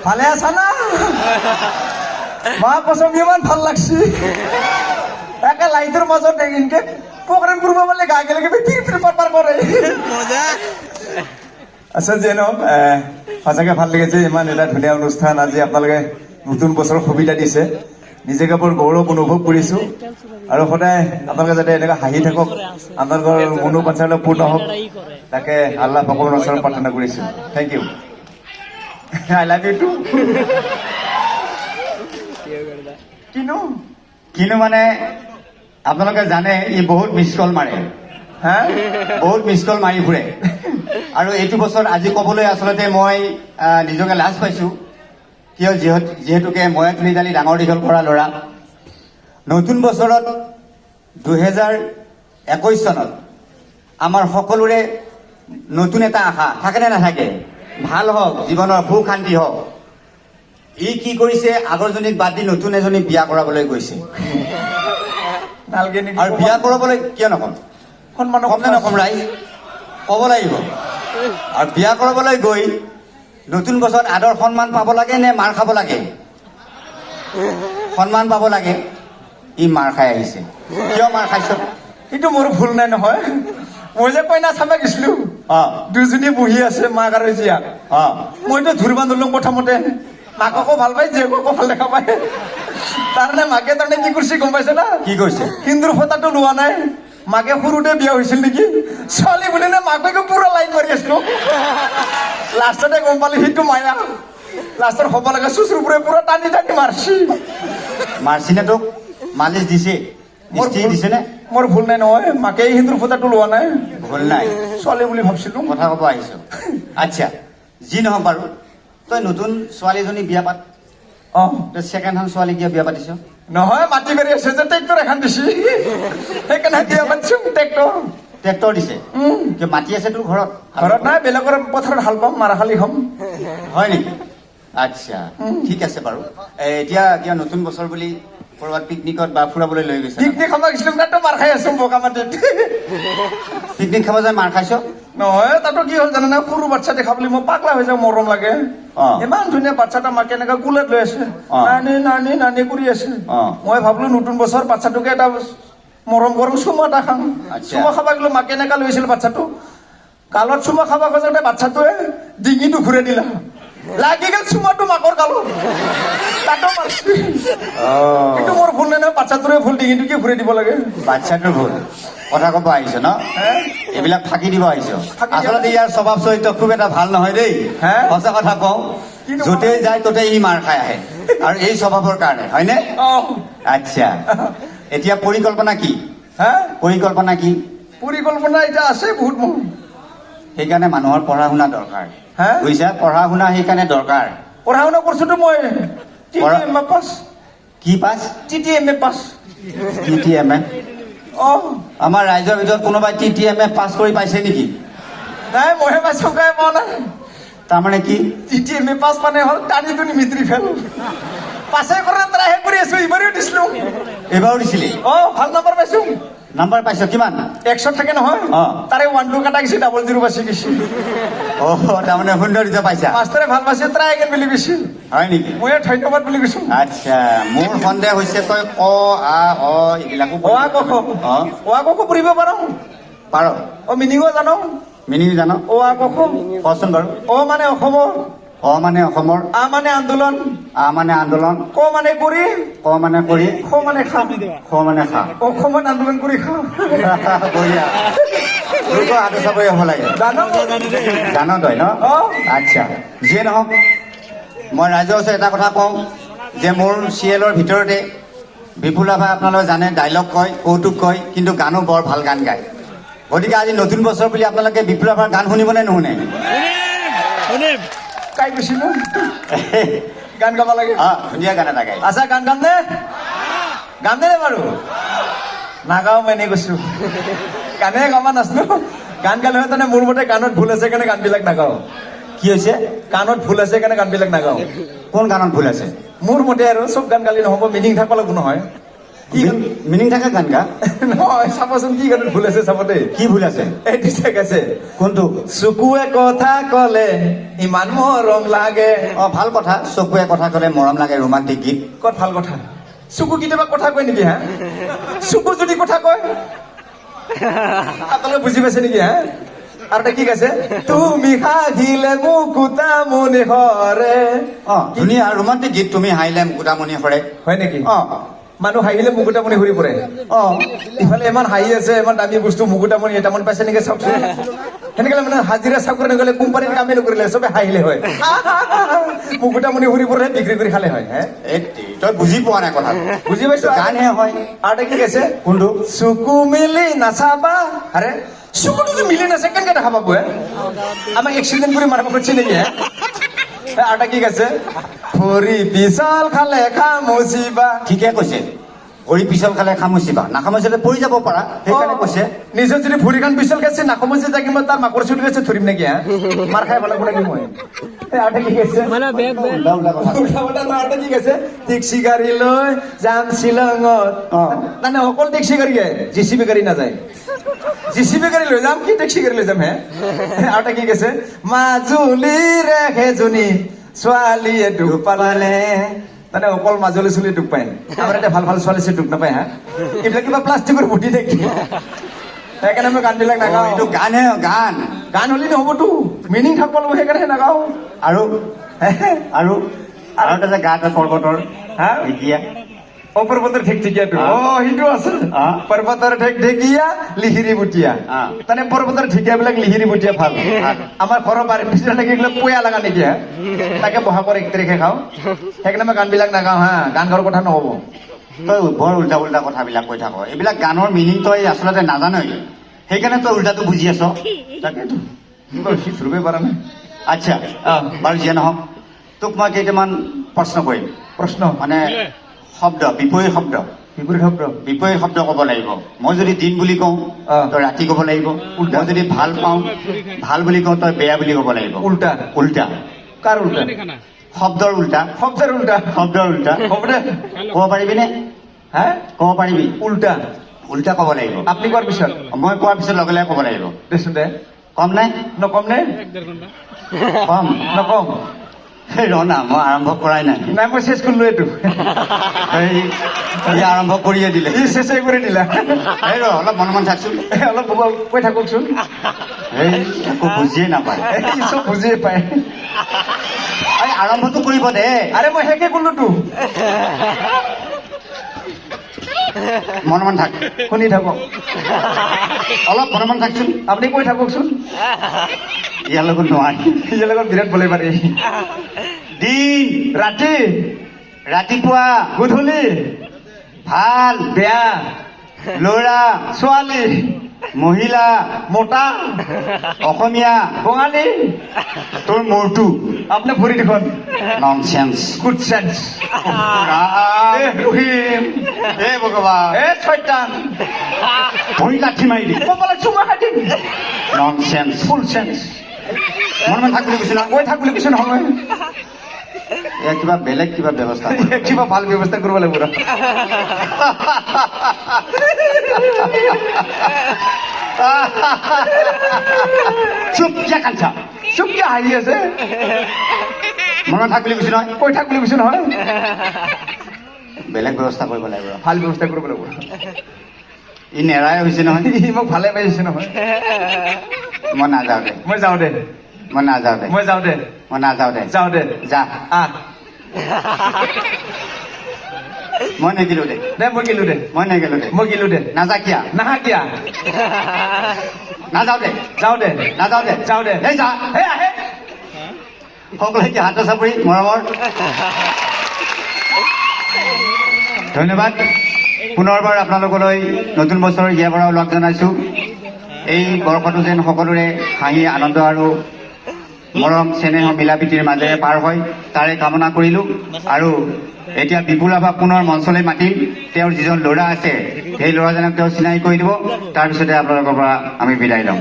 ভালে আছা না? মা কচম, ইমান ভাল লাগছি। একে লাইটৰ মাজত ইনকে প্ৰগ্ৰেম কৰিব পাৰলে গা গেলে ফিৰ ফিৰ পাৰ পাৰ কৰে। আচ্ছা, যিয়ে নহওক, সঁচাকে ভাল লাগিছে। ইমান এটা ধুনীয়া অনুষ্ঠান আজি আপোনালোকে নতুন বছৰৰ সুবিধা দিছে। নিজকে বৰ গৌৰৱ অনুভৱ কৰিছো আৰু সদায় আপোনালোকে যাতে এনেকৈ হাঁহি থাকক, আপোনালোকৰ মনোবাঞ্ছাবিলাক পূৰ্ণ হওক, তাকে আল্লাহ ভগৱানৰ ওচৰত প্ৰাৰ্থনা কৰিছো। Thank you, I love you too. কিনো? কিনো মানে আপোনালোকে জানে, ই বহুত মিছ কল মাৰে। হা? বহুত মিছ কল মাৰি ফুৰে। আৰু এইটো বছৰ আজি ক'বলৈ আচলতে মই নিজকে লাজ পাইছো। কিয়, যিহেতুকে মই তুলি তালি ডাঙৰ দীঘল কৰা ল'ৰা। নতুন বছৰত 2021 চনত আমাৰ সকলোৰে নতুন এটা আশা থাকে নে নাথাকে? ভাল হওক জীৱনৰ, সুখ শান্তি হওক। ই কি কৰিছে? আগৰজনীক বাদ দি নতুন এজনীক বিয়া কৰাবলৈ গৈছে। নালগে নেকি? আৰু বিয়া কৰাবলৈ কিয় নকম? সন্মানৰ কম নে নকম ৰাইজ? ক'ব লাগিব। আৰু বিয়া কৰাবলৈ গৈ নতুন বছৰত আদৰ সন্মান পাব লাগে নে মাৰ খাব লাগে? সন্মান পাব লাগে। ই মাৰ খাই আহিছে। কিয় মাৰ খাইছ? সেইটো মোৰ ভুল নাই নহয়। মই যে কইনা চাব গৈছিলো, দুজনী বহি আছে, মাক আৰু জীয়াক। মইতো ধৰিব নলো প্ৰথমতে। মাককো ভাল পায়, জীয়েককো ভাল দেখা পায়। তাৰমানে মাকে তাৰমানে কি কৰিছে গম পাইছে না? কি কৰিছে? সিন্দুৰ ফটাটো লোৱা নাই। মাকে সৰুতে বিয়া হৈছিল নেকি? ছোৱালী বুলি নে মাকে পুৰা লাইন মাৰি আছিলো। লাষ্টতে গম পালো সেইটো মায়া। লাষ্টত হ'ব লাগে চুচুৰবোৰে পুৰা টানি টানি মাৰছি। মাৰছিনে তোক? মালিচ দিছে? মোৰ ইস্ত্ৰি দিছে নে? মোৰ ভুল নাই নহয়। মাকে সিন্দুৰ ফুটাটো লোৱা নাই। ভুল নাই। ছোৱালী বুলি ভাবছিলো। কথা ক'ব আহিছ। আচ্ছা, যি নহওক বাৰু, তই নতুন ছোৱালীজনী বিয়া পাত। তই ছেকেণ্ড হেণ্ড ছোৱালী কিয় বিয়া পাতিছ? নহয়, মাটি বাৰী আছে যে, ট্ৰেক্টৰ এখন দিছি, সেইকাৰণে বিয়া পাতিছো। ট্ৰেক্টৰ। ট্ৰেক্টৰ দিছে? কিয়, মাটি আছে তোৰ ঘৰত? ঘৰত নাই, বেলেগৰ পথাৰত হাল বাম, মাৰাখালি খাম। হয় নেকি? আচ্ছা, ঠিক আছে বাৰু। এতিয়া কিয় নতুন বছৰ বুলি ক'ৰবাত পিকনিকত বা ফুৰাবলৈ লৈ গৈছে? পিকনিক খাব গৈছিলো, তাতো মাৰ খাই আছো বোকা মাটিত। পিকনিক খাব যাই মাৰ খাইছ? নহয়, তাতো কি হ'ল জানানে? সৰু বাচ্ছা দেখা বুলি মই পাগলা হৈ যাওঁ, মৰম লাগে। ইমান ধুনীয়া বাচ্ছা এটা মাকে এনেকা কোলাত লৈ আছে, নানি নানি নানি কৰি আছে। মই ভাবলো নতুন বছৰ বাচ্ছাটোকে এটা মৰম কৰম, চুমা এটা খাম। চুমা খাব গ'লো, মাকে এনেকা লৈছিল বাচ্ছাটো গালত। চুমা খাব খোজোতে বাচ্ছাটোৱে ডিঙিটো ঘূৰাই দিলা, লাগি গ'ল চুমাটো মাকৰ গালত, তাতো মাৰছি। কিন্তু মোৰ ভুল নাই নহয়, বাচ্ছাটোৰে ভুল। ডিঙিটো কি ঘূৰাই দিব লাগে? বাচ্ছাটোৰ ভুল। কথা ক'ব আহিছ ন? হে? এইবিলাক ফাঁকি দিব আহিছ। ফাঁকি দিয়া আচলতে ইয়াৰ স্বভাৱ চৰিত্ৰ খুব এটা ভাল নহয় দেই। হে? সঁচা কথা কওঁ। কিনো? য'তেই যায় ত'তেই ই মাৰ খাই আহে আৰু এই স্বভাৱৰ কাৰণে, হয়নে? অ। আচ্ছা, এতিয়া পৰিকল্পনা কি? হা? পৰিকল্পনা কি? পৰিকল্পনা এতিয়া আছে বহুত মোৰ। সেইকাৰণে মানুহৰ পঢ়া শুনা দৰকাৰ। হে? বুজিছা, পঢ়া শুনা সেইকাৰণে দৰকাৰ। পঢ়া শুনা কৰিছোতো মই টি টি এম এ পাছ। কি পাছ? T T M A pass. T T M A? O. আমাৰ ৰাইজৰ ভিতৰত কোনোবাই টি টি এম এ পাছ কৰি পাইছে নেকি? নাই, মইহে পাইছো, গাই পোৱা নাই। তাৰমানে কি? টি টি এম এ পাছ মানে হ'ল টানি টুনি মিত্ৰী ফেল। পাছে কৰা ট্ৰাইহে কৰি আছো। এইবাৰেও দিছিলো। এইবাৰো দিছিলি? অ, ভাল নম্বৰ পাইছো। নাম্বাৰ পাইছ কিমান? 100 থাকে নহয়? অ। তাৰে ওৱানটো কাটা গৈছে, 00 বাচি গৈছে। অ, তাৰমানে সৌন্দৰ্য পাইছা। মাষ্টৰে ভাল পাইছে, ট্ৰাই এগেইন বুলি কৈছে। হয় নেকি? মই ধন্যবাদ বুলি কৈছো। আচ্ছা, মোৰ সন্দেহ হৈছে তই ক আ অ এইবিলাকো অ আ ক খ। অ। অ আ ক খ পঢ়িব পাৰো। পাৰ? অ, মিনিঙো জানো। মিনিং জান? অ আ ক খ। কচোন বাৰু। অ মানে অসমৰ। অ মানে অসমৰ। আ মানে আন্দোলন। আ মানে আন্দোলন। ক মানে কৰি। ক মানে কৰি। খ মানে খা। খ মানে খা। অসমত আন্দোলন কৰি খা। বঢ়িয়া। তোৰতো হাতে চাপৰি হ'ব লাগে। জানো। জান তই ন? অ। আচ্ছা, যিয়ে নহওক, মই ৰাইজৰ ওচৰত এটা কথা কওঁ যে মোৰ চিৰিয়েলৰ ভিতৰতে বিপুল ৰাভা, আপোনালোকে জানে, ডাইলগ কয়, কৌতুক কয়, কিন্তু গানো বৰ ভাল গান গায়। গতিকে আজি নতুন বছৰ বুলি আপোনালোকে বিপুল ৰাভাৰ গান শুনিবনে নুশুনে? শুনিম। কাই কৈছিলো গান গাব লাগে? অ, ধুনীয়া গান এটা গায়। আচ্ছা, গান গাম নে? গাম নে বাৰু? নাগাওঁ, মই এনেই কৈছো। গানে গাবা নাচনো। গান গালে হয় তাৰমানে মোৰ মতে গানত ভুল আছে কাৰণে গানবিলাক নাগাওঁ। কি হৈছে? গানত ভুল আছে কাৰণে গানবিলাক নাগাওঁ। কোন গানত ভুল আছে? মোৰ মতে আৰু চব গান গালি নহ'ব, মিনিং থাকিব লাগিব নহয়। কি গান? মিনিং থকা গান গা। নহয়, চাবচোন কি গানত ভুল আছে, চাব দেই। কি ভুল আছে? এইটো চেক আছে। কোনটো? চকুৱে কথা কলে ইমান মৰম লাগে। অ, ভাল কথা। চকুৱে কথা ক'লে মৰম লাগে, ৰোমান্টিক গীত। ক'ত ভাল কথা? চকু কেতিয়াবা কথা কয় নেকি হা? চকু যদি কথা কয়, আপোনালোকে বুজি পাইছে নেকি হা? আৰু এটা কি গাইছে? তুমি হাঁহিলে মুকুতা মণি সৰে। অ, ধুনীয়া ৰোমান্টিক গীত। তুমি হাঁহিলে মুকুতামণি সৰে। হয় নেকি? অ। মানুহ হাঁহিলে মুকুতামণি সৰি পৰে? অ। ইফালে ইমান হাঁহি আছে, ইমান দামী বস্তু মুকুতামণি এটামান পাইছে নেকি চাওকচোন। সেনেকে মানে হাজিৰা চাকৰি নগ'লে, কোম্পানীত কামেই নকৰিলে, চবে হাঁহিলে হয়, মুকুতামণি সৰি পৰে, বিক্ৰী কৰি খালে হয় হে। এই তই বুজি পোৱা নাই কথাটো। বুজি পাইছো। গানহে হয়। আৰু এটা কি গাইছে? কোনটো? চকু মেলি নাচাবা। আৰে, চকুটো যে মিলি নাচে, কেনেকে দেখা পাব হে? আমাক এক্সিডেণ্ট কৰি মাৰিব খুজিছে নেকি হে? আৰু এটা কি গাইছে? ভৰি পিছল খালে খামুচিবা। ঠিকে কৈছে। ভৰি পিছল খালে খামুচিবা, নাখামুচিলে পৰি যাব পাৰা, সেইকাৰণে কৈছে। নিজৰ যদি ভৰিখন পিছল খাইছে, নাখামুচি যায়, কিবা তাৰ মাকৰ চুলি আছে, ধৰিম নেকি হা? মাৰ খাই ভাল লাগিব নেকি মই? এই আৰু এটা কি গাইছে? মানে বেগ বেগ। উল্টা উল্টা কথা। উল্টা পুল্টা নহয়, আৰু এটা কি গাইছে? টেক্সি গাড়ী লৈ যাম শ্বিলঙত। মানে অকল টেক্সি গাড়ী গায়, জেচিবি গাড়ী নাযায়। জেচিবি গাড়ী লৈ যাম কি টেক্সি গাড়ী লৈ যাম হে? আৰু এটা কি কৈছে? মাজুলীৰে সেইজনী ছোৱালীয়ে দুখ পালে। মানে অকল মাজুলী ছোৱালী দুখ পায়, আমাৰ এতিয়া ভাল ভাল ছোৱালী দুখ নাপায় হা? এইবিলাক কিবা প্লাষ্টিকৰ বুটি নেকি? সেইকাৰণে মই গানবিলাক অ, নাগাওঁ। এইটো গানহে, গান। গান হ'লে নহ'বতো, মিনিং থাকিব লাগিব, সেইকাৰণে নাগাওঁ। আৰু আৰু আৰু এটা যে গা এটা পৰ্বতৰ হা? ঢেকীয়া। অ, পৰ্বতৰ ঢেকঢেকীয়াটো। অ, সেইটো আছে। পৰ্বতৰ ঢেকঢেকীয়া লিহিৰি বুটীয়া। মানে পৰ্বতৰ ঢেকীয়াবিলাক লিহিৰি বুটীয়া, ভাল। আমাৰ ঘৰৰ বাৰীৰ পিছফালে এইবিলাক পয়া লগা নেকি হা? তাকে বহাগৰ 1 তাৰিখে খাওঁ। সেইকাৰণে মই গানবিলাক নাগাওঁ হা, গান গোৱাৰ কথা নহ'ব। তই বৰ উল্টা উল্টা কথাবিলাক কৈ থাক। এইবিলাক গানৰ মিনিং তই আচলতে নাজানই, সেইকাৰণে তই উল্টাটো বুজি আছ। তাকেতো সি ধৰিবই পৰা নাই। আচ্ছা। বাৰু যিয়ে নহওক, তোক মই কেইটামান প্ৰশ্ন কৰিম। প্ৰশ্ন? মানে শব্দ, বিপৰীত শব্দ। বিপৰীত শব্দ? বিপৰীত শব্দ ক'ব লাগিব। মই যদি দিন বুলি কওঁ, তই ৰাতি ক'ব লাগিব। উল্টা। মই যদি ভাল পাওঁ, ভাল বুলি কওঁ, তই বেয়া বুলি ক'ব লাগিব। উল্টা? উল্টা। কাৰ উল্টা? শব্দৰ উল্টা। শব্দৰ উল্টা? শব্দৰ উল্টা। হ'ব দে। ক'ব পাৰিবিনে? হা? ক'ব পাৰিবি? উল্টা? উল্টা ক'ব লাগিব। আপুনি কোৱাৰ পিছত? মই কোৱাৰ পিছত লগে লগে ক'ব লাগিব। দেচোন দে। কম নাই? নকম নে? কম। নকম। এই ৰ না, মই আৰম্ভ কৰাই নাই। নাই, মই চেচ কৰিলো এইটো। এই ই আৰম্ভ কৰিয়ে দিলে। ই চেচে কৰি দিলা। এই ৰ, অলপ মনে মনে থাকচোন। এই অলপ কৈ থাককচোন। এই একো বুজিয়ে নাপায়। এই চব বুজিয়ে পায়। এই আৰম্ভটো কৰিব দে। আৰে, মই শেষে কৰিলোতো। মনে মনে থাক। শুনি থাকক। অলপ মনে মনে থাকচোন। আপুনি কৈ থাককচোন। ইয়াৰ লগত নোৱাৰি। ইয়াৰ লগত বিৰাট বলে পাৰি। দিন। ৰাতি। ৰাতিপুৱা। গধূলি। ভাল। বেয়া। ল'ৰা। ছোৱালী। মহিলা। মতা। অসমীয়া। বঙালী। তোৰ মূৰটো। আপোনাৰ ভৰি দুখন। ননচেন্স। Good sense. এ ৰহিম। হে ভগৱান। এ ছয়তান। ভৰি লাঠি মাৰি দিম। কপালত চুমা খাই দিম। ননচেন্স। ফুল চেন্স। মনে মনে থাক বুলি কৈছো নহয়। কৈ থাক বুলি কৈছো নহয়। এয়া কিবা বেলেগ কিবা ব্যৱস্থা কৰিব। কিবা ভাল ব্যৱস্থা কৰিব লাগিব। চুপ, কিয় কাঞ্চা? চুপ, কিয় হাঁহি আছে? মনে থাক বুলি কৈছো নহয়। কৈ থাক বুলি কৈছো নহয়। বেলেগ ব্যৱস্থা কৰিব লাগিব। ভাল ব্যৱস্থা কৰিব লাগিব। ই নেৰাই হৈছে নহয়। ই মোক ভালে পাইছে নহয়। মই নাযাওঁ দে। মই যাওঁ দে। মই নাযাওঁ দে। মই যাওঁ দে। মই নাযাওঁ দে। যাওঁ দে। যা। আহ। মই নেগিলো দে। দে, মই গেলো দে। মই নেগেলো দে। মই গেলো দে। নাযা কিয়া? নাহা কিয়া? নাযাওঁ দে। যাওঁ দে। নাযাওঁ দে। যাওঁ দে। এই যা। হে আহে। সকলোকে হাতৰ চাপৰি মৰমৰ ধন্যবাদ। পুনৰবাৰ আপোনালোকলৈ নতুন বছৰৰ হিয়া ভৰা লগ জনাইছোঁ। এই বৰ্ষটো যেন সকলোৰে হাঁহি আনন্দ আৰু মৰম চেনেহ মিলা প্ৰীতিৰ মাজেৰে পাৰ হয়, তাৰে কামনা কৰিলোঁ। আৰু এতিয়া বিপুল ৰাভাক পুনৰ মঞ্চলৈ মাতিম। তেওঁৰ যিজন ল'ৰা আছে, সেই ল'ৰাজনক তেওঁ চিনাকি কৰি দিব। তাৰপিছতে আপোনালোকৰ পৰা আমি বিদায় ল'ম।